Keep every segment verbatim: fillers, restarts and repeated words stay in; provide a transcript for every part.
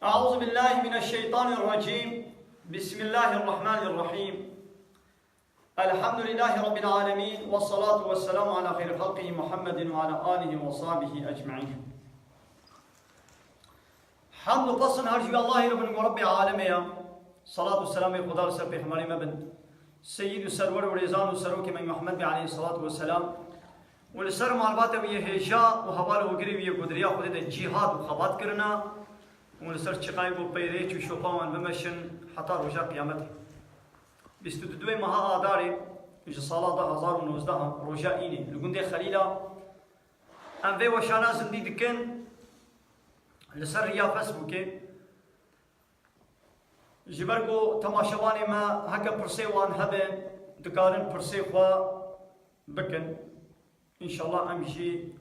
أعوذ بالله من الشيطان الرجيم. بسم الله الرحمن الرحيم. الحمد لله رب العالمين، والصلاة والسلام على خير خلقه محمد وعلى آله وصحبه أجمعين. Hamd û pesn her ji Allahê re bin ku Rebbê alemê ya. Salat û selamê Xuda li ser pêxemberê me bin. Seyyid û serwer û rêzan û serokê me Muhammed Bey aleyhissalatu vesselam. Û li ser malbata wî yê hêja û heval û girê wî yê ku di riya Xwedê de cîhad û xebat kirina. Û li ser çiqayê ku peyrêç û şopa wan bimeşin heta roja qiyametê. Bîst û duwê meha Adarê ji sala du hazar û nozdeh roja înê li gundê Xelîla em vê weşana zindî dikin li ser riya Facebookê. Ji ber ku temaşevanê me heke pirsê wan hebe, dikarin pirsê xwe bikin. Înşallah em jî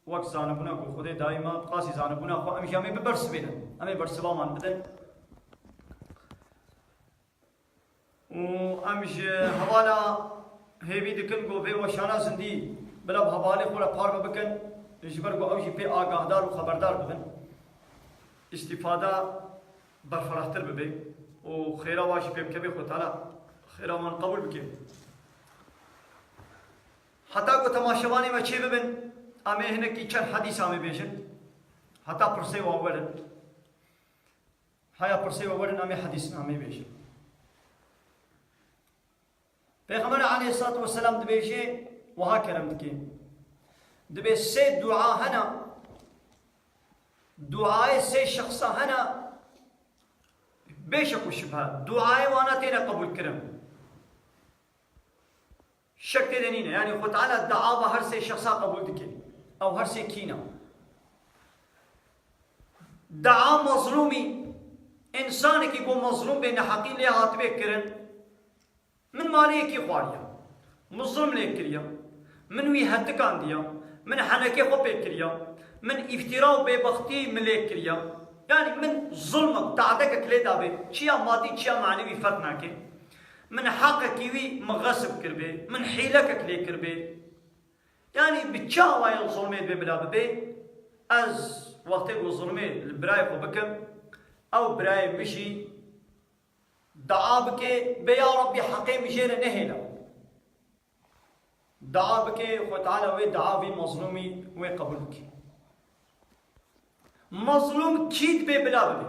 wek zanibûna ku Xwedê dayî me, qasî zanibûna xwe em jî em ê bibersivînin. Em ê bersiva wan bidin. Û em ji hevala hêvî dikin ku vê weşana zindî bila bi hevalê xwe re parve bikin, ji ber ku ew jî pê agahdar û xeberdar bibin. Îstîfada berfirehtir bibe û xêra wan jî pê bikeve, Xwe Teala xêra wan qebûl bike. Heta ku temaşevanê me çê bibin, em ê hinekî çend hedîs em ê bêjin. Heta pirsê wan werin. Heya pirsê we werin, em ê hedîsnameyê bêjin. Pêxember aleyhissalatu vesselam dibêje, wiha kerem dike. Dibê sê dua hene, duayê sê şexsa hene, bê şek û şibhe, duayê wana têne qebûlkirin. Şek tê de nîne. Yanî Xwe Teala dua ve her sê şexsa qebûl dike. Ew her sê kî ne? Dua mezlûmî, însanekî ku mezlûm bê, neheqî lê hatibê kirin, min malê yekî xwariye, min zulm lê kiriye, min wî hetikandiye, min henekê xwe pê kiriye, min îftîra û bêbextî min lê kiriye. Yanî min zulmek, tadekek lê dabê, çiya madî, çiya manevî ferq nake. Min heqekî wî min xesib kiribê, min hîlekek lê kiribê. Yanî bi çi awayên zulmê dibê bila bibê? Ez wextê ku zulmê li birayê xwe bikim, ew birayê min jî dua bike, bê ya Rabbî heqê min jê re nehêle. Dua bike, Xwe Teala wê dua vî mezlûmî wê qebûl bike. Mezlûm kî dibê bila bibe?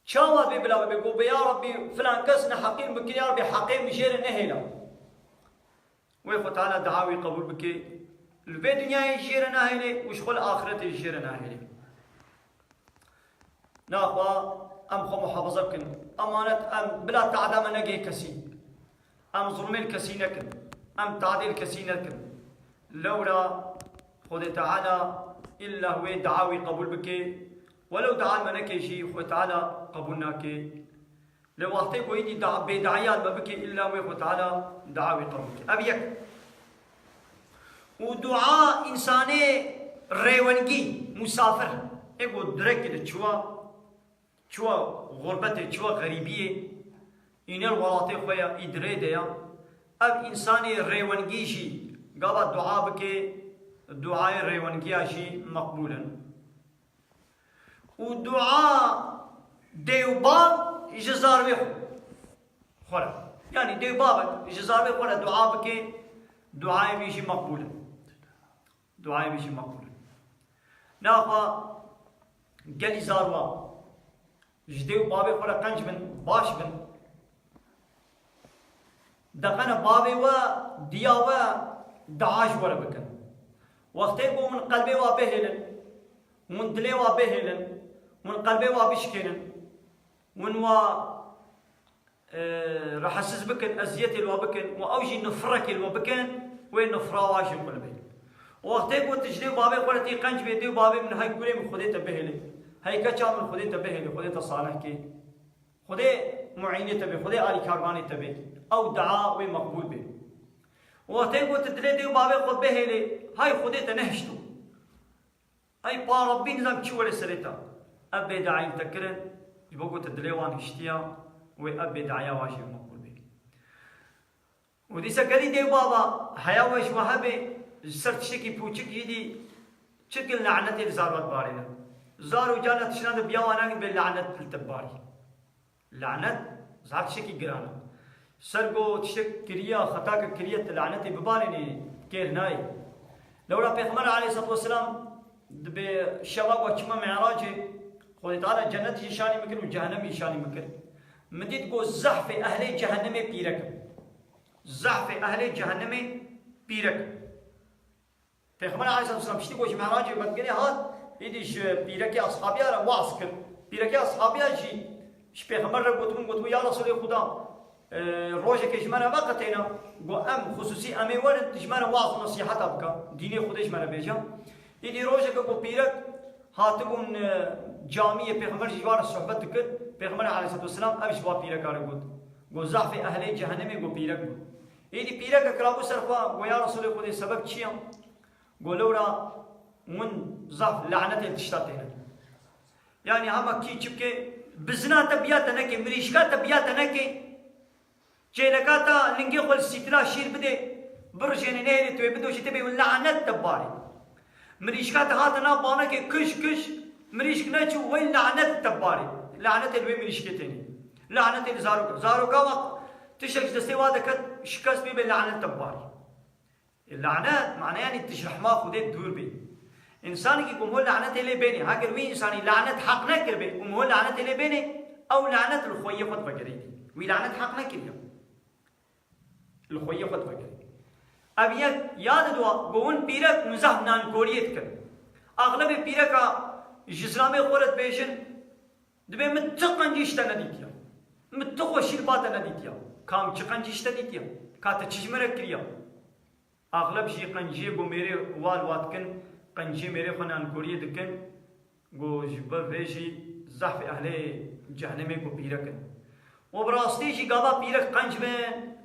Çawa dibê bila bibe? Got, bê ya Rabbî, filan kes neheqî min kir, ya Rabbî, heqê min jê re nehêle. Wê Xwe Teala dua wî qebûl bike. Li vê dinyayê jê re nahêle û ji xwe li axretê jê re nahêle. Naxwe em xwe muhafaza bikin. Emanet em bila tada me negê kesî. Em zulmê li kesî nekin. Em tadê li kesî nekin. Lewra Xwedê Teala îlla wê dua wî qebûl bike. Welew dua me neke jî Xwedê Teala qebûl nake. Lê wextê ku êdî da-, bêdaiya me bike, îlla wê Xwe Teala dua wî qebûl bike. Ev yek. Û dua însanê rêwengî, musafir, ê ku direkî de çiwa, çiwa xurbetê, çiwa xerîbiyê, îne li welatê xwe ya, î di rê de ya. Ev însanê rêwengî jî gava dua bike, duayê rêwengiya jî meqbûl in. Û dua dê û bav ji zarvê xwe, xwe re. Yanî dê û bavek ji zarvê xwe re dua bike, duayê wî jî meqbûl in. Duayê wî jî meqbûl in. Naxwe gelî zarwa ji dê û bavê xwe re qenc bin, baş bin. Deqene bavê we, diya we dua ji we re bikin. Wextê ku hûn qelbê we bihêlin, hûn dilê we bihêlin, hûn qelbê we bişkênin, hûn we, e, rehetsiz bikin, eziyetê li we bikin û ew jî nifrekê li we bikin, wê nifra we jî qul bê. Wextê ku tu ji dê û bavê xwe re tê qenc bê, dê û bavê min, hey kurê min, Xwedê te bihêle. Hey keça min, Xwedê te bihêle, Xwedê te salih kê. Xwedê muînê te bê, Xwedê alîkarvanê te bê. Ew dua wê meqbûl bê. Wextê ku tu dilê dê û bavê xwe bihêlê, hay Xwedê te nehişto. Ay pa Rabbî nizam çi were serê te. Ev bêdayî te kirin, ji bo ku tu dilê wan hiştiya, wê ev bêdayiya wan jî meqbûl bê. Û dîsa gelî dê û bava heya we ji we hebe, ji ser tiştekî pûçik jî dî çirkin lanetê li zarvat barêne. Zaro carna tiştna de biyawa nakin bê lanet li te barî. Lanet zaf tiştekî giran e. Ser go tiştek kiriya, xetake kiriye, tu lanetê bibarênî, kêr nayê. Lewra Pêxember aleyhissalatu vesselam dibê şeva ku çima Mi'racê, Xwedê Teala cennet jî şanî bikir û cehennem jî şanî bikir. Min dît ku zehfê ehlê cehennemê pîrek in. Zehfê ehlê cehennemê pîrek in. Pêxember aleyhissalatu vesselam piştî ku ji Mi'racê vedigirê hat, êdî ji pîrekê ashabiya re waz kir. Pîrekê ashabiya jî ji Pêxember re gotibûn, gotibû, Ya Resulê Xuda, e, rojekê ji me re veqetêne, got, Em xusûsî em ê werin, tu ji me re waz û nesîheta bike, dînê Xwedê ji me re bêje. Êdî rojeke ku pîrek hatibûn, e, camiyê, Pêxember jî ji wan re sohbet dikir, Pêxember aleyhissalatu vesselam ev ji wan pîreka re got. Got, Zehfê ehlê cehennemê, got, pîrek bû. Êdî pîrekek rabû ser xwe, got, Ya Resulê Xwedê, sebeb çi ye? Got, Lewra hûn zaf lanetê li tişta têne. Yanî hema kî çi bike, bizina te biya te neke, mirîşka te biya te neke, çêleka te lingê xwe li sîtila şîr bide, birijêne nehêlê tu wê bidojî, te bê lanet te barê. Mirîşka te hate nav banekê, kiş kiş, mirîşk neçû, wey lanet te barê. Lanetê li wê mirîşkê têne. Lanetê li zaroka. Zaroka wek tiştek ji destê wa deket, şikest bê, bê lanet te barê. Lanet, mane yanî tu ji rehma Xwedê dûr bî. Însanekî ku ho lanetê lê bênê, heger wî însanî lanet heq nekiribê û ho lanetê lê bênê, ew lanet li xweyê xwe divegerînî. Wî lanet heq nekiriye. Li xweyê xwe divegerînî. Ev yek ya di dua, ku hûn pîrek hûn zehf nankoriyê dikin. Axlebê pîreka ji zilamê xwe re dibêjin, dibê min ti qencî ji te nedîtiya. Min ti xweşî li ba te nedîtiya. Ka min çi qencî ji te dîtiya? Ka te çi ji min re kiriya? Axleb jî qenciyê ku mêrê wa li wa dikin, qenciyê mêrê xwe nankoriyê dikin, ku ji ber vê jî zehfê ehlê cehennemê ku pîrek in. Û bi rastî jî gava pîrek qenc bin,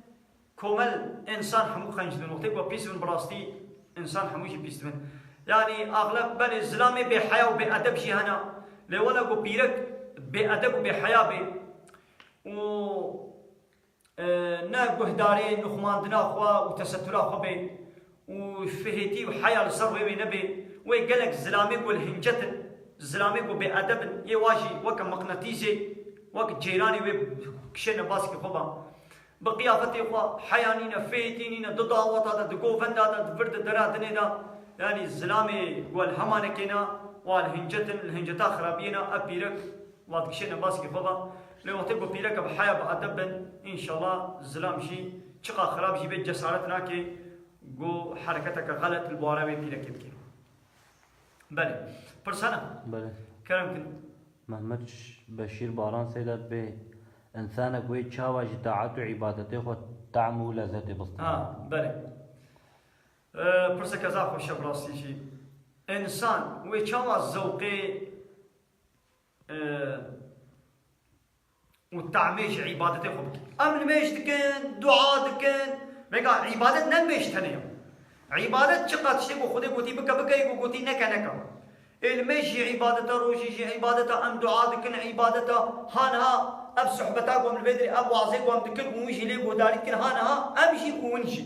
komel însan hemû qenc dibin. Wextê ku pîs bin, bi rastî însan hemû jî pîs dibin. Yanî axleb belê zilamê bêheya û bêedeb jî hene. Lê wele ku pîrek bêedeb û bêheya bê û e, ne guhdarê nuxmandina xwe û tesettura xwe bê û fihêtî û heya li ser rûyê wê nebe, wê gelek zilamê ku li hincet in, zilamê ku bêedeb in, yê wa jî weke miqnetîsê, wek ceyranê wê kişêne baskî xwe ba. Bi qiyafetê xwe heya nîne, fihêtî nîne, di daweta de, di govenda de, di vir de, dera dinê de, yanî zilamê ku li hemanekê ne, wa li hincet in, li hinceta xirabiyê ne, ev pîrek Wa dikişêne baskî xwe ve. Lê wextê ku pîreke bi heya bi edeb bin, înşallah zilam jî çiqa xirab jî bê cesaret nake ku hereketeke xelet li bawara wê pîrekê bike. Belê. Pirsa ne? Belê. Kerem kin. Mehmet Beşîr Baran Seyda dibê, însanek wê çawa ji taet û îbadetê xwe tehm û lezzetê bistîne? Ha, belê. E, pirseke zaf xweş e bi rastî jî. Însan wê çawa zewqê e, û tahmê ji îbadetê xwe bike. Em nimêj dikin, dua dikin, vêga îbadet ne nimêj tenê ye. Îbadet çiqa tiştê ku Xwedê gotî bike, bike, ku gotî neke, neke. Ê nimêj jî îbadeta, rojî jî îbadeta, em dua dikin, îbadeta, ha niha ev sohbeta ku em li vê derê, ev wazê ku em dikin û wî jî lê guhdarî dikin, ha niha em jî û win jî.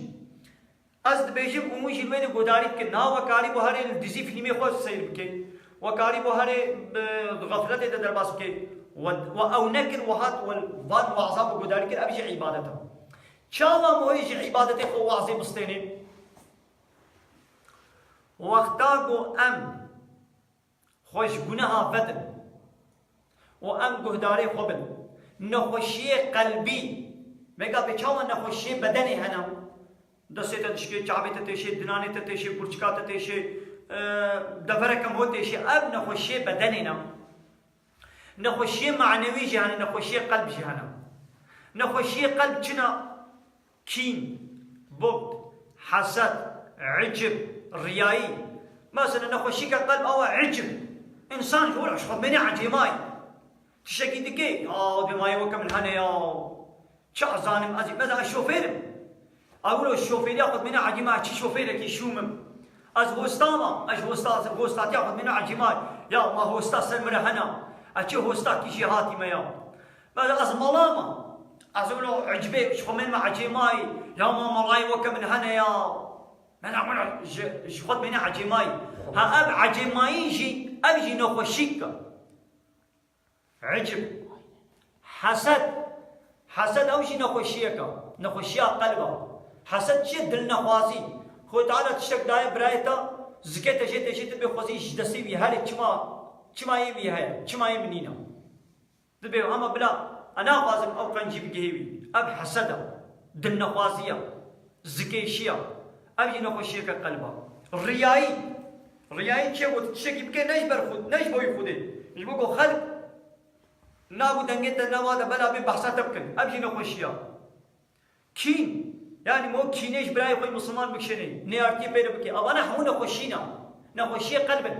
Ez dibêjim û hûn jî li wê de guhdarî bikin. Niha we karî bo herê li dizî fîlmê xwe seyr bike. We karî bo herê bi, di xefletê de derbas bike. We, we ew nekir, we hat we van waza bi guhdarî kir, ev jî îbadet e. Çawa em wê ji îbadetê xwe wazê bistênê? Wexta ku em xwe ji guneha vedin û em guhdarê xwe bin. Nexweşiyê qelbî, vêga bê çawa nexweşiyê bedenê hene, destê te dişkê, çavê te têşê, dinanê te têşê, gurçika te têşê, e, devereke ho têşê, ev nexweşiyê bedenê ne. Nexweşiyê manewî jî hene, nexweşiyê qelb jî hene. Nexweşiyê qelb çi ne? Kîn, buxd, hesed, icib, riyayî. Mesela nexweşîke qelb awa icib. Însan ji wir ji xwe mêne ecêmayî. Tiştekî dike, ya dê mayê weke min hene ya. Çi zanim ez, mesela ez şofêr im. Ewro şofêriya xwe mêne ecêmayî, çi şofêrekî şûm im. Ez hosta me, ez hosta, ez hostatiya xwe mêne ecêmayî. Ya ma hosta ser min re hene. Ez çi hostakî jêhatî me ya. Mesela ez mala me. Ez wilo ecibê ji xwe mêne ecêmayî. Ya ma malayê weke min hene ya. Mena wilo ji, ji xwe mêne ecêmayî. Ha ev ecêmayîn jî, ev jî nexweşîk e. Ecib. Hesed. Hesed ew jî nexweşiyek e. Nexweşiya qelb e. Hesed çi ye? Dilnexwazî. Xwedê Teala tiştek daye birayê te, zikê te jê te jê te bê xwezî ji destê wî herê çima, çima yê wî heye, çima yê min nîne. Dibê hema bila, e naxwazim ew qencî bigihê wî. Ev hesed e. Dilnexwazî ye. Zikêşî ye. Ev jî nexweşiyeke qelb e. Riyayî. Riyayî çi ye? Got tiştekî bike ne ji ber xwe, ne ji bo wî Xwedê. Ji bo ku xelk nabû dengê te nava de bela bê behsa te bikin. Ev jî nexweşî ye. Kîn. Yanî mo kînê ji birayê xwe misilman bikişênê. Nêartiyê pê re bike. Evana hemû nexweşî ne. Nexweşiyê qelb in.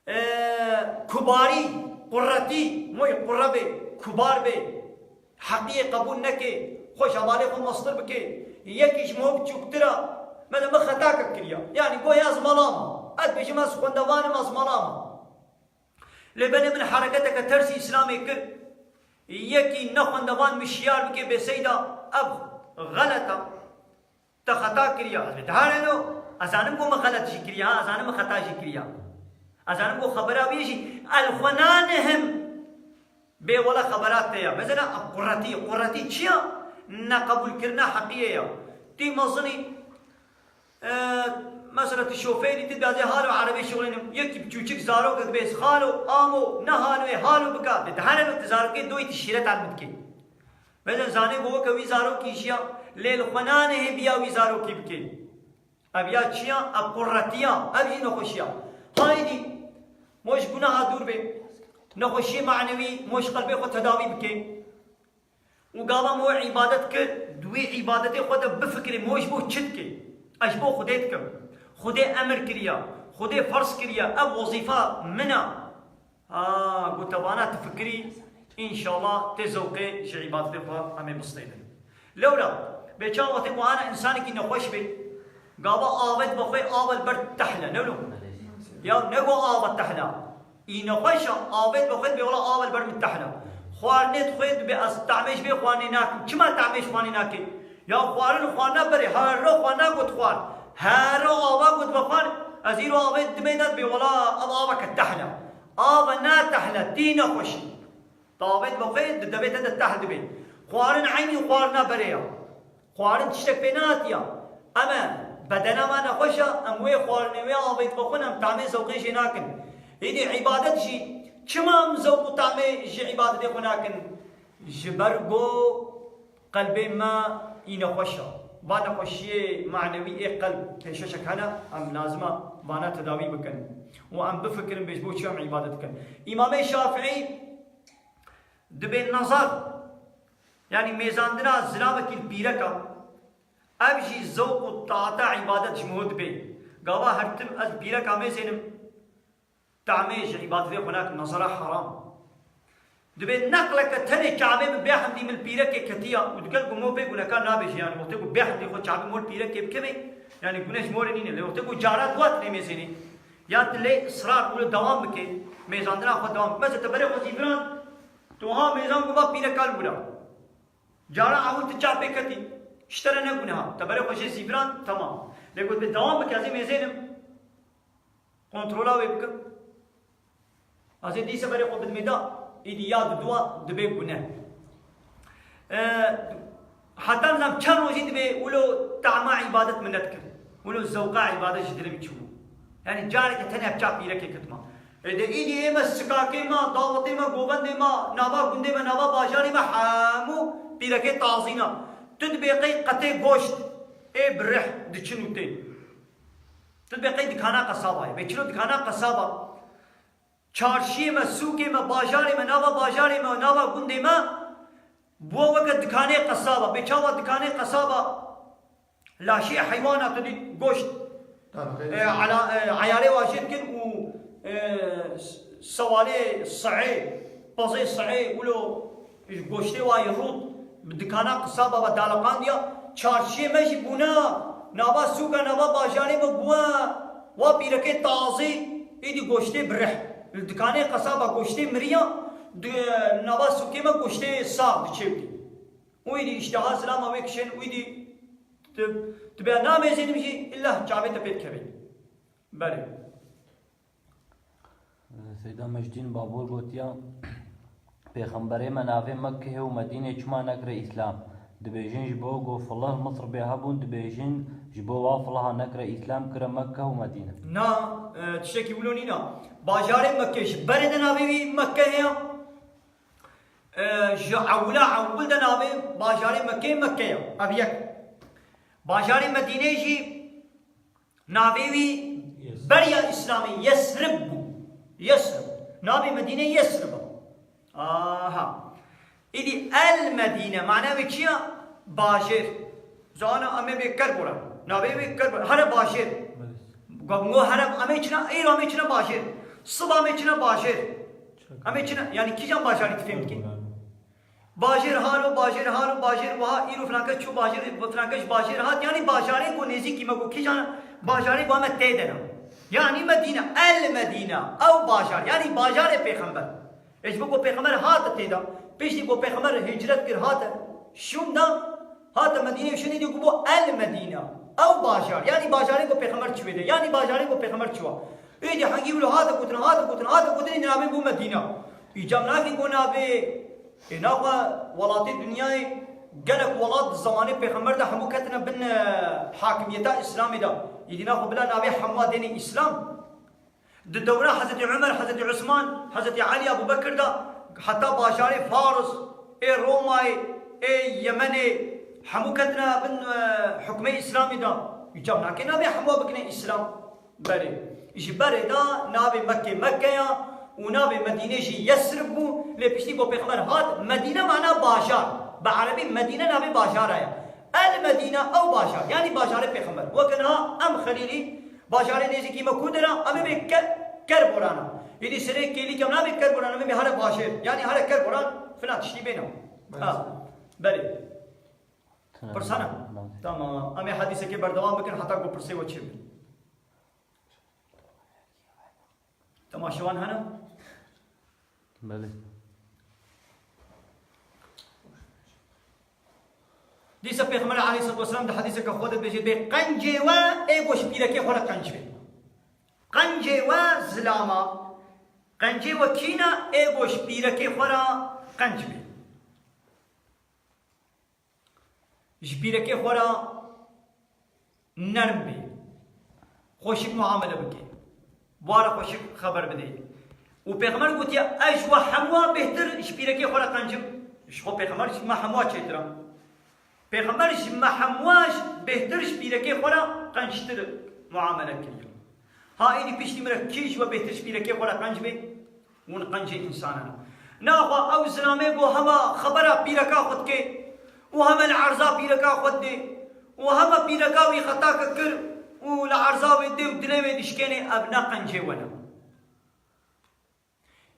Ee, kubarî, quretî, moy qure bê, kubar bê, heqiyê qebûl neke, xwe ji hevalê xwe mestir bike, yekî ji min biçûktir e, mesela min xetakek kiriya. Yanî goya ez mala me. Ez dibêjim ez xwendevan im, ez mala me. Lê belê min hereketeke tersî Îslamê kir, yekî nexwendevan min şiyar bike bêseyda, ev xelet e. Te xeta kiriya. Ez bê dihareno, ez zanim ku min xelet jî kiriya, ha, ez zanim min xeta jî kiriya. Ez zanim ku xebera wî jî, el xwe nanihim. Bê wela xebera te ya. Mesela quretî, quretî çi ya? Neqebûlkirina heqiyê ya. Tî mezinî, e, mesela tu şofêrî, tu dibazê halo erebê şixulînim. Yekî biçûçik zarok dibê, xalo, amo, ne halo, ê halo bika. Bê dihareno tu zarokê doyî tu şîretan min dikê. Mesela zanê ku weke wî zarokî jiya, lê li xwe nanihê biya wî zarokî bike. Ev ya çi ya? Ev quretiya, ev jî nexweşiya. Haydî, mo ji guneha dûr bê. Nexweşiyê manewî, mo ji qelbê xwe tedawî bike. Û gava mo îbadet kir, di wê îbadetê xwe de bifikirê, mo ji bo çi dike? Ez ji bo Xwedê dikim. Xwedê emir kiriya, Xwedê ferz kiriya, ev wezîfa min e. Ha, got te vana tu fikirî, înşallah tê zewqê ji îbadetê xwe em ê bistênin. Lewra, bê çawa wextê ku ana însanekî nexweş bê, gava avêt bi xwe ava li ber tehle, ne wilo? Ya ne ku ava tehla. Î nexweş e, avêt bi xwe dibê wela ava li ber min tehla. Xwarinê dixwe dibê ez tahmê ji vê xwarinê nakim. Çima tahmê ji xwarinê nake? Ya xwarin xwarina berê, her ro xwarina got xwar. Her ro ava got vexwar, ez îro avêt dibê de dibê wela ev aveke tehla. Ava ne tehle, tî nexweşî. Tavêt bi xwe di devê te de tehl dibe. Xwarin eynî xwarina berê ya. Xwarin tiştek pê nehatiya. Em e bedena me nexweş e, em wê xwarinê wê avêt bixwin, em tamê zewqê jê nakin. Êdî îbadet jî, çima em zewq û tamê ji îbadetê xwe nakin? Ji ber ku qelbê me î nexweş e. Va nexweşiyê manewî ê qelb pêşeşek hene, em lazim e vana tedawî bikin. Û em bifikirin bê ji bo çi em îbadet dikin. Îmamê Şafîî dibê nezar, yanî mêzandina zilamekî li pîreka, ev jî zewq û taata îbadet ji min dibê. Gava her tim ez pîreka mêzênim, tamê ji îbadetê xwe nakim, nezara heram. Dibê neqleke tenê çavê min bêhemdî min li pîrekê ketiya û digel ku mo pê gunekar nabêje, yanî wextê ku bêhemdî xwe çavê mo li pîrekê bikevê, yanî gune ji mo re nîne. Lê wextê ku cara dua tu lê mêzênê, ya tu lê israr û li dewam bike, mêzandina xwe dewam bike. Mesela te berê xwe zîviran, tu ha mêzan ku va pîreka li wira. Cara ewil tu çavê ketî, ji te re ne guneha. Te berê xwe jê zîviran, temam. Lê ku dibê dewam bike, ez ê mêzênim. Kontrola wê bikim. Ez ê dîse berê xwe bidimê da, îdî ya diduwa dibe gune. E, heta nizam çend rojî dibe wilo tama îbadet min nedikim. Wilo zewqa îbadet ji dilê min çûbû. Yanî careke tenê hevça pîrekê ketma. Ê de îdî ê me sikakê me, dawetê me, govendê me, nava gundê me, nava bajarê me hemû pîrekê tazîna. Tu dibê qey qetê goşt ê bi rih diçin û tê. Tu dibê qey dikana qesaba ye. Bê çilo dikana qesaba? Çarşiyê me, sûkê me, bajarê me, nava bajarê me, nava gundê me bûye weke dikanê qesaba. Bê çawa dikanê qesaba? Laşê heywana tu dî goşt, e, ala, e, eyarê wa jê dikin û, e, s-, sewalê sehê, pezê sehê, wilo ji goştê wa yê rût, bi dikana qisaba ve daliqandiya, çarşiyê me jî bûne, nava sûka, nava bajarê me bûye, wa pîrekê tazî, îdî goştê bi rih. Li dikanê qesaba goştê miriya, di nava sûkê me goştê sax diçêwtî. Û îdî îşteha zilama wê kişên, û îdî tu, tu bê namêzênim jî, illa çavê te pê dikevê. Belê. Seyda Mejdîn Babûr gotiya, Pêxemberê me navê Mekkehê û Medînê çima nekire Îslam? Dibêjin ji bo ku filih Misr bê hebûn, dibêjin ji bo wa filiha nekire Îslam, kire Mekke û Medîne. Na, e, tiştekî wilo nîna. Bajarê Mekke ji berê de navê wî Mekke heye. E, ji ewila ewil de navê bajarê Mekke Mekke ye. Ev yek. Bajarê Medînê jî navê wî beriya Îslamê Yesrib bû. Yesrib. Navê Medînê Yesrib e. Aha. Îdî El Medîne, mana wê çi ya? Bajêr. Zana em ê bê Kerboran. Navê wê Kerboran. Here bajêr. Gabû herem em ê çina, îro em ê çina bajêr. Siba em ê çina bajêr. Em ê çina, yanî kîjan bajarî tu fêm dikî? Bajêr halo, bajêr halo, bajêr wiha, îro filan kes çû bajêr, filan kes ji bajêr hat, yanî bajarê ku nêzîkî me ku kîjan bajarê ku em tê de ne. Yanî Medîne, El Medîne, ew bajar, yanî bajarê pêxember. Ê ji bo ku pêxember hate tê de, piştî ku pêxember hicret kir hate Şûm de, hate Medîne, şûnê dî ku bû El Medîne, ew bajar, yanî bajarê ku pêxember çû wê de, yanî bajarê ku pêxember çûwa. Êdî hengî wilo hate gotin, hate gotin, hate gotin, êdî navê bû Medîne. Îcab nake ku navê, ê naxwe welatê dinyayê gelek welat di zemanê pêxember de hemû ketine bin, e, hakimiyeta Îslamê de. Êdî naxwe bila navê hemûa dênê Îslam. Di dewra Hezretî Umer, Hezretî Usman, Hezretî Elî, Ebû Bekir de heta bajarê Faris, ê Romayê, ê Yemenê hemû ketine bin, e, hukmê Îslamê de. Îcab nake navê hemûa bikine Îslam. Berê. Ji berê de navê Mekkê Mekke ya û navê Medînê jî Yesrib bû. Lê piştî ku pêxember hat, Medîne mana bajar. Bi erebî Medîne navê bajara ye. El Medîne ew bajar. Yanî bajarê pêxember. Weke niha em Xelîlî bajarê nêzîkî me ku dera, em ê bê Ke-, Kerboran a. Êdî serê kêlî ke em nabê Kerboran, em ê bê here bajêr. Yanî here Kerboran filan tiştî bêne. Ha. Belê. Pirs hene? Tamam. Em ê hedîsekê berdewam bikin heta ku pirsê we çêbin. Temaşevan hene? Belê. Dîsa Pêxember aleyhissalatu vesselam di hedîseke xwe de dibêje, bê qencê we ê ku ji pîrekê xwe re qenc be. Qencê we zilama, qencê we kîna ê ku ji pîrekê xwe re qenc be. Ji pîrekê xwe re nerm bê. Xweşik muamele bike. Wara xweşik xeber bidê. Û Pêxember gotiye, ez ji we hemûa bêhtir ji pîrekê xwe re qencim. Ji xwe Pêxember ji me hemûa çêtir e. Pêxember ji me hemûa bêhtir ji pîrekê xwe re qenctir muamele kiriye. Ha êdî piştî min re kî ji we bêhtir ji pîrekê xwe re qenc bê? Hûn qencê însanan in. Naxwe ew zilamê ku hema xebera pîreka xwe dike û hema li erza pîreka xwe didê û hema pîreka wî xetake kir û li erza wê dê û dilê wê dişkênê, ev ne qencê we ne.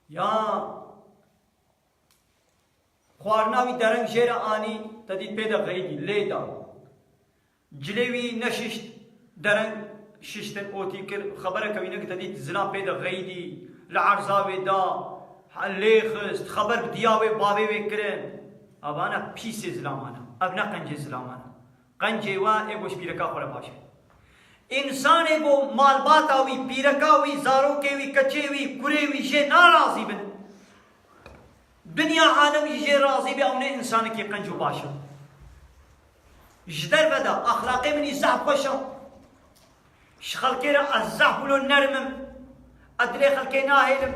Ya xwarina wî dereng jê re anî, te dît pê de xeyidî, lê da. Cilê wî neşişt, dereng şiştin, otî kir, xebereke wî nekir, te dît zilam pê de xeyidî, li erza wê da, lê xist, xeber bi diya wê bavê wê kirin. Evana pîsê zilaman e. Ev ne qencê zilaman e. Qencê we ê ku ji pîreka xwe re baş e. Însanê ku malbata wî, pîreka wî, zarokê wî, keçê wî, kurê wî jê narazî bin, dinya alem jî jê razî be, ew ne însanekî qenc û baş e. Ji derve de exlaqê min î zehf xweş e. Ji xelkê re ez zehf wilo nerm im. Ez dilê xelkê nahêlim.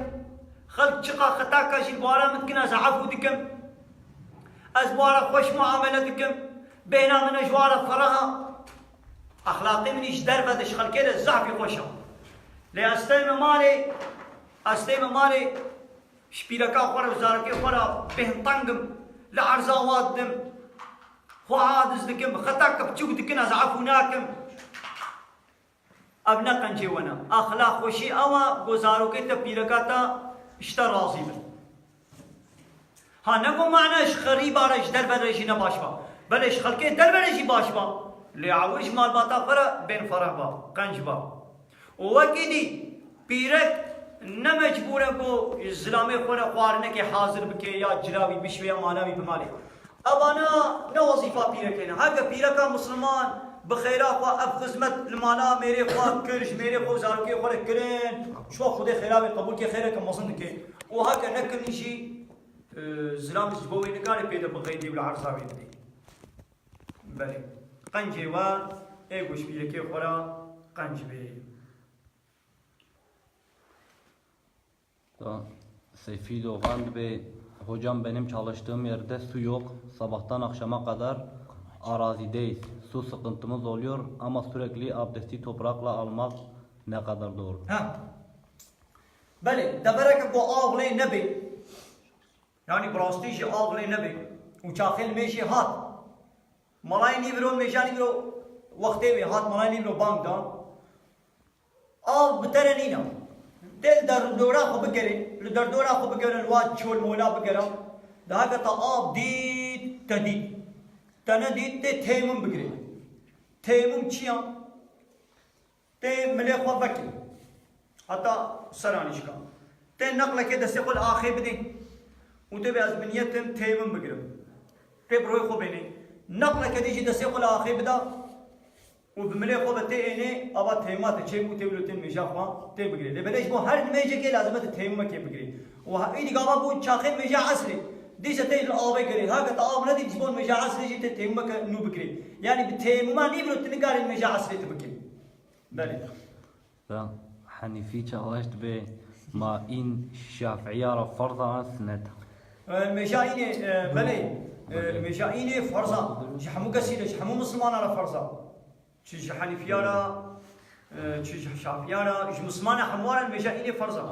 Xelk çiqa xetaka jî bi wara min dikin, ez efû dikim. Ez bi wara xweş muamele dikim. Bêhna min e ji wara fereh e. Exlaqê min î ji derve de ji xelkê re zehfî xweş e. Lê ez tême malê, ez tême malê, ji pîreka xwe re û zarokê xwe re bêhn teng im. Li erza wa didim. Xwe aciz dikim. Xetaka biçûk dikin, ez efû nakim. Ev ne qencê we ne. Exlaq xweşî ew e ku zarokê te, pîreka te ji te razî bin. Ha, ne ku mana ji xerîba re, ji derve re jî ne baş ba. Belê ji xelkê derve re jî baş ba. Lê ewil ji malbata xwe re bên fereh ba, qenc ba. Û wekî dî pîrek ne mecbûr e ku ji zilamê xwe re xwarinekê hazir bike ya cila wî bişibe ya mala wî bimalê. Evana ne wezîfa pîrekê ne. Heke pîreka misliman bi xêra xwe ev xizmet li mala mêrê xwe kir, ji mêrê xwe û zarokê xwe re kirin. Ji xwe Xwedê xêra wê qebûl ke, xêreke mezin dike. Û heke nekirin jî, e, zilam ji bo wê nikare pê de biqeydê û li erza wê bidê. Belê. Qencê we ê ku ji pîrekê xwe re qenc bê. Da Seyfi Doğan dibe, "Hocam, benim çalıştığım yerde su yok. Sabahtan akşama kadar arazideyiz. Su sıkıntımız oluyor ama sürekli abdesti toprakla almak ne kadar doğru?" Ha. Belê, devereke ku av lê nebe. Yanî bi rastî jî av lê nebe. Û çaxê li mêjê hat. Malayê nîviro, mêja nîviro wextê wê hat, malayê nîviro bang da. Av bi te re nîne. Tê li derdora xwe bigere, li derdora xwe bigere, li wa çol mola bigere. Daha ke te av dît, te dît. Te nedît, tê têmim bigirê. Têmim çi ya? Tê milê xwe vekê. Heta seranîşka. Tê neqlekê destê xwe li axê bidê. Û tê bê ez bi niyetim têmim bigirim. Tê bi royê xwe bênê. Neqleke dî jî destê xwe li axê bida. Û bi milê xwe ve tê ênê, ava têma te çê bû, tê wilo tên mêja xwe tê bigirê. Lê belê ji bo her nimêjekê lazim e te têmimekê bigirê. Û ha-, îdî gava bû çaxê mêja esrê. Dîse tê li avê girê. Heke te av nedît, ji bo mêja esrê jî tê têmimeke nû bigirê. Yanî bi têmima nîviro tu nikarî mêja esrê tu bikî. Belê. Da Hanîfî Çağdaş dibe, "Ma în Şafiiya ra farz a an sunnet a?" E, mêja înê, e, belê. E, mêja înê farz a. Ji hemû kesî re, ji hemû misilmana re farz a. Çi ji Hanîfiya ra, e, çi ji Şafiya ra, ji misilmana hemû re mêja înê farz a.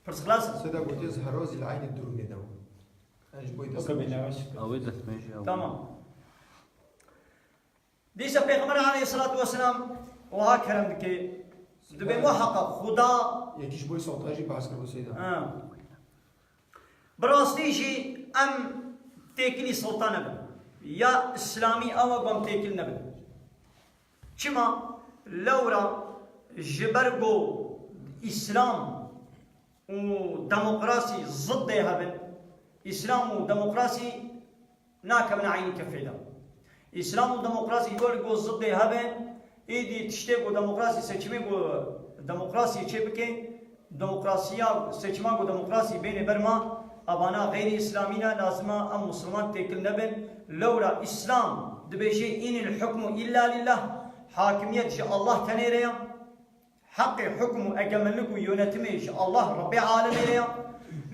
Pirs xilas e. Seyda gotiye, "Zehra zî li eynî durumê de." En ji bo Weke destmêj. Bênewş. Ew ê destmêjê ew. Tamam. Dîsa Pêxember aleyhissalatu vesselam wiha kerem dike. Dibe muhaqqaq Xuda. Yekî ji bo sewta jî behs kir Seyda. Ha. Bi rastî jî em têkilî sewta nebin. Ya îslamî ew e ku em têkil nebin. Çima? Lewra ji ber ku îslam û demokrasî ziddê hev in, îslam û demokrasî nakevin eynî kefê de. Îslam û demokrasî ji ber ku ziddê hev in, îdî tiştê ku demokrasî seçimê ku demokrasî çê bike, demokrasiya seçiman ku demokrasî bêne ber ma, evana xeyrî îslamî ne, lazim e em misilman têkil nebin. Lewra îslam dibêje "Înil hukmu illa lillah", hakimiyet ji Allah tenê re ya. Heqê hukm û egemenlik û yönetimê ji Allah Rebbê alemê re ya.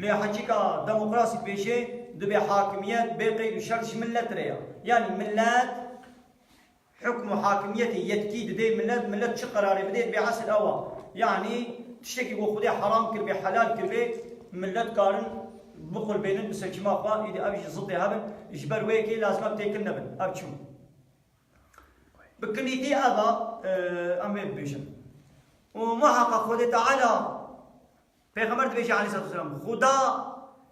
Lê heçîka demokrasî dibêje dibê hakimiyet bê qeyd û şert ji millet re ya. Yanî millet Hukm û hakimiyetê yetkî didê millet, millet çi qerarê bidê, dibê esil ew a. Yanî tiştekî ku Xwedê heram kiribê, helal kiribê, millet karin bixulbênin bi seçima xwe, îdî ev jî ziddê hev in, ji ber wê yekê lazim e têkil nebin. Ev çû. Bi kinîtî ev a, e, em vê bibêjin. Û muheqeq Xwedê Teala Pêxember dibêje aleyhissalatu vesselam, Xuda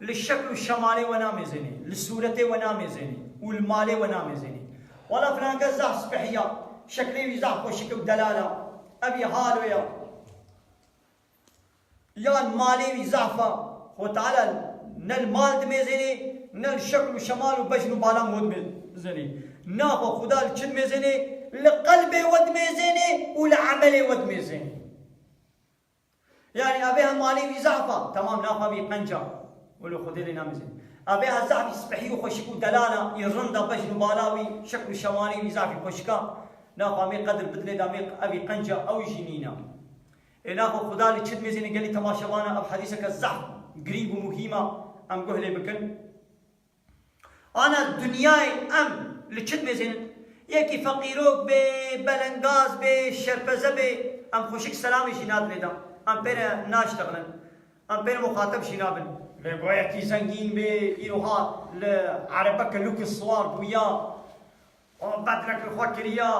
li şekl û şemalê we namêzênê, li sûretê we namêzênê û li malê we namêzênê. Wela filan kes zehf spihiya, şeklê wî zehf xweşik û delal a, evî hal wê ya. Yan malê wî zehf a, Xwe Teala ne li mal dimêzênê, ne li şekl û şemal û bejn û balan we dimêzênê. Naxwe Xuda li çi dimêzênê? Li qelbê we dimêzênê û li emelê we dimêzênê. Yanî, evê hem malê wî zehf a, temam, naxa wî qenc a. Wilo Xwedê lê namêzin. Evê ha zehf î spehî û xweşik û delal a, î rind a, bejn û bala wî, şekl û şemalê wî zehf î xweşik a. Naxa mê qedir bidilê da mê evî qenc a, ew jî nîna. Ê naxwe Xuda li çi dimêzêne gelî temaşevana, ev hedîseke zehf girîng û muhîm a, em guh lê bikin. Ana dinyayê em li çi dimêzênin? Yekî feqîrok bê, belengaz bê, şerpeze bê, em xweşik selamê jî nadinê da. Em pê re naştexilin. Em pê re muxateb jî nabin. Lê go yekî zengîn bê, îro ha li erebeke lûkis siwar bûya, û bedrek li xwe kiriya,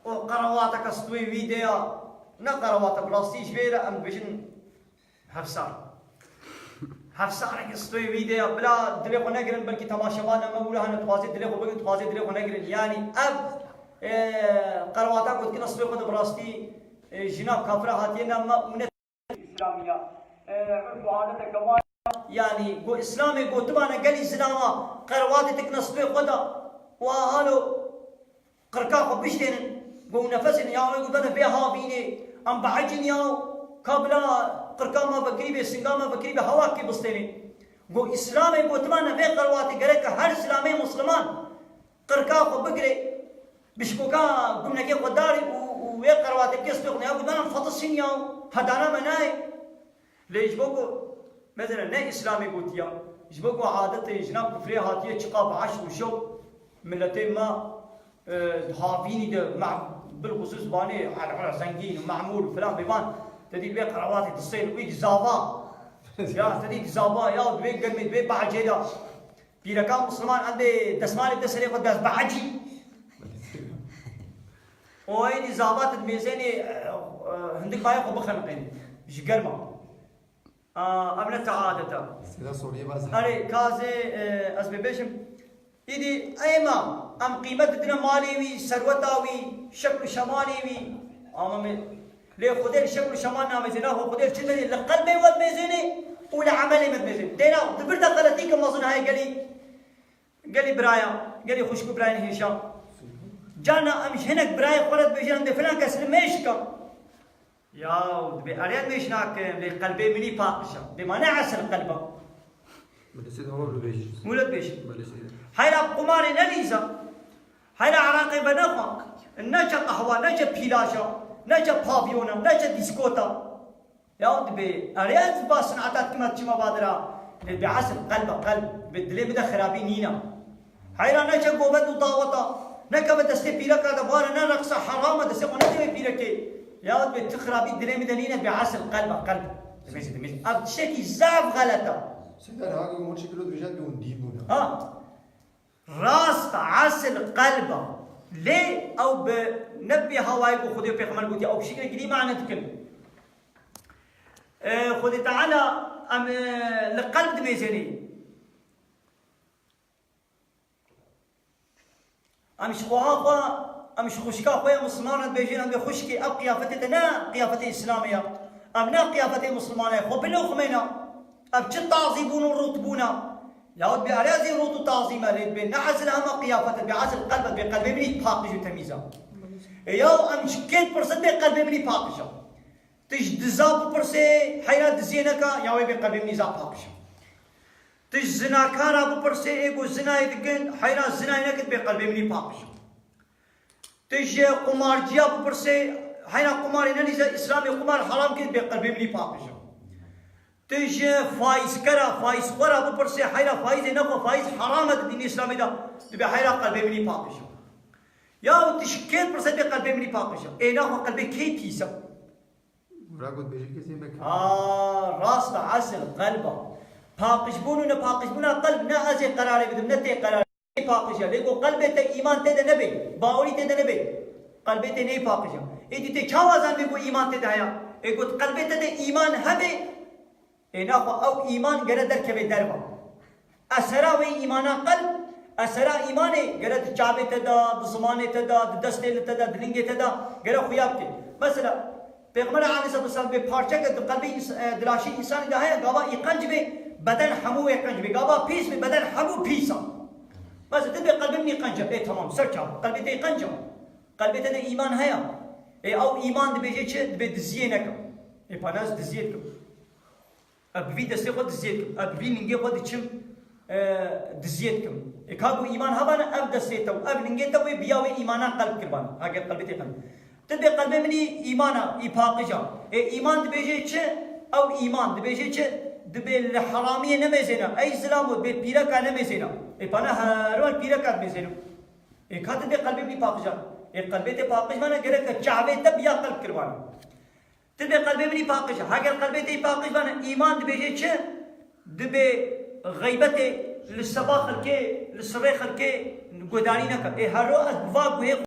û qerawateke stûyê wî de ya. Ne qerawate, bi rastî ji vê re em dibêjin Hevsar. Hevsareke stoyê wî de ya. Bila dilê xwe negirin, belkî temaşevan me wira hene, dixwazê dilê xwe bigirin, dixwazê dilê xwe negirin. Yanî ev, e, qerewata gotkina stoyê xwe de bi rastî, e, jina kafira hatiye nav me û ne Îslamiya. E, urf û adeteke wan Yanî, go Îslamê gotibane gelî zilama qerewatê dikine stûyê xwe de û a halo qirka xwe biştênin. Go nefesên ya wê gotibane vê havînê, em biecin ya ka bila qirka me vekirî bê, singa me vekirî bê, hewa kê bistênê. Go Îslamê gotibane vê qerewatê gereke her zilamê musliman qirka xwe bigire, bişkoka gumnekê xwe darî û, û wê qerewatê bike stûyê xwe de. Ya gotibane em fetisîn ya, hedana me nayê. Lê ji bo ku, mesela, ne Îslamê gotiya, ji bo ku adetê jina kufrê hatiye çiqa bi eşq û şewq, miletê me, e, di havînî de, me, bilxusûs banê Er'era Zengîn û Memûr û filan bêvan, te dî vê qerawatê distên wî di zava. Ya, te dî di zava, ya, di vê germê, di vê bahçê de. Pîrekan Misliman em dê desmalê bide serê xwe dest bi ecî. O êdî zava te dimêzênê, e, e, hindik bayê xwe bixeniqênê. Ji germa. A, ev ne te adet e. Sêda soriyê bazen. Erê, kazê, e, ez bê bêjim. Îdî êma, em qîmet didine malê wî, serweta wî, şekl û şemalê wî. Ama me, lê Xwedê li şekl û şemal namêzê, naxwe Xwedê li çi dimêzê? Li qelbê we dimêzênê û li emelê me dimêzênê. Têna di vir de xeletî ke mezin heye gelî, gelî biraya, gelî xwişk û birayên hêja. Carna em ji hinek birayê xwe re dibêjin, em dê filan kes li mêj dike. Yaw, dibê erê mêj nakim, lê qelbê min î paqij e. Dê ma ne esil qelb e. Belê seyda, hûn dibêjin. Hûn dibêjin. Belê seyda. Heyra qumarê ne lîza. Heyra eraqê venexwe. Ne çe qehwa, ne çe pîlaja, ne çe pavyona, ne çe dîskota. Yaw dibê erê ez ba sineta dikime çima vadira. Dibê esil qelb e, qelb. Dibê dilê min de xirabî nîne. Heyra ne çe govend û daweta, nekeve destê pîreka de, bare ne reqsa heram e, destê xwe nede wê pîrekê. Ya dibê tu xirabî dilê min de nîne, dibê esil qelb e, qelb. Dimêjî, dimêjî. Ev tiştekî zaf xelet e. Seyda, niha ku hûn şekil dibêjin, dibê hûn dî bûne. Ha. Rast e, esil qelb e. Lê ew bi, ne bi hawayê ku Xwedê û Pêxember gotiye, ew bi şeklekî dî mane dikin. E, Xwedê Teala em, e, li qelb dimêzênê. Em ji xweha xwe, em ji xwişka xwe ya Misliman re dibêjin, em dê xwişkê, ev qiyafetê te ne qiyafetê Îslamê ya. Ev ne qiyafetê Misliman e, xwe biloxmêne. Ev çi tazîbûn û rûtbûn e? Yahut bi erê ez ê rût û tazîm e, lê dibê ne esil hema qiyafet e, dibê esil qelb e, dibê qelbê min î paqij û temîz e. E, yaw em ji kê dipirsin, dibê qelbê min î paqij e. Tu ji diza bipirsê, heyra diziyê neke, ya wê bê qelbê min î zaf paqij e. Tu ji zinakara bipirsê, ê ku zinayê dikin, heyra zinayê neke, dibê qelbê min î paqij e. Tu ji qumarciya bipirsê, heyra qumarê nelîze, Îslamê qumar heram kir, dibê qelbê min î paqij e. Tu ji faîzkera, faîzxwera bipirsê, heyra faîzê nexwe, faîz heram e di dînê Îslamê de, dibê heyra qelbê min î paqij e. Ya tu ji kê dipirsê, dibê qelbê min î paqij e. Ê naxwe qelbê kê pîs e? Wira got bêje kesê me kir. Aa, rast e, esil qelb e. Paqijbûn û nepaqijbûna qelb ne ez ê qerarê bidim, ne tê qerarê. Paqij e. Lê ku qelbê te îman tê de nebe, bawerî tê de nebe, qelbê te nê paqij e. Êdî tê çawa zanibê ku îman tê de heye? Ê got qelbê te de îman hebe, ê naxwe ew îman gere derkeve derva. Esera wê îmana qelb, esera îmanê gere di çavê te de, di zimanê te de, di destê li te de, di lingê te de gere xuya bike. Mesela, Pêxember aleyhisselatu vesselam bê parçeke di qelbê ins-, e, di laşê însanî de heye, gava î qenc bê, beden hemû wê qenc bê. Gava pîs bê, beden hemû pîs e. Mesela, tu bê qelbê min î qenc e. Ê, tamam, ser çav. Qelbê te î qenc e. Qelbê te de îman heye. Ê, ew îman dibêje çi? Dibê diziyê neke. Ê, pana ez diziyê dikim. Ev bi vî destê xwe diziyê dikim. Ev bi vî ningê xwe diçim, e, diziyê dikim. Ê ka ku îman hebane, ev destê te û ev ningê te wê biya wê îmana qelb kiribane. Heger qelbê tê qelb. Tu dibê qelbê min î îmana, î paqija. Ê îman dibêje çi? Ew îman dibêje çi? Dibê li heramiyê nemêzêne. Ey zilamo, dibê pîreka nemêzêne. Ê pana her wel pîreka dimêzêne. Ê ka tu dibê qelbê min î paqija. Ê qelbê tê paqij bane, gerek e çavê te biya qelb kiribane. Tu dibê qelbê min î paqij e. Heger qelbê te î paqij bane, îman dibêje çi? Dibê xeybetê li seba xelkê, li sirê xelkê guhdarî neke. Ê her ro ez bi va guhê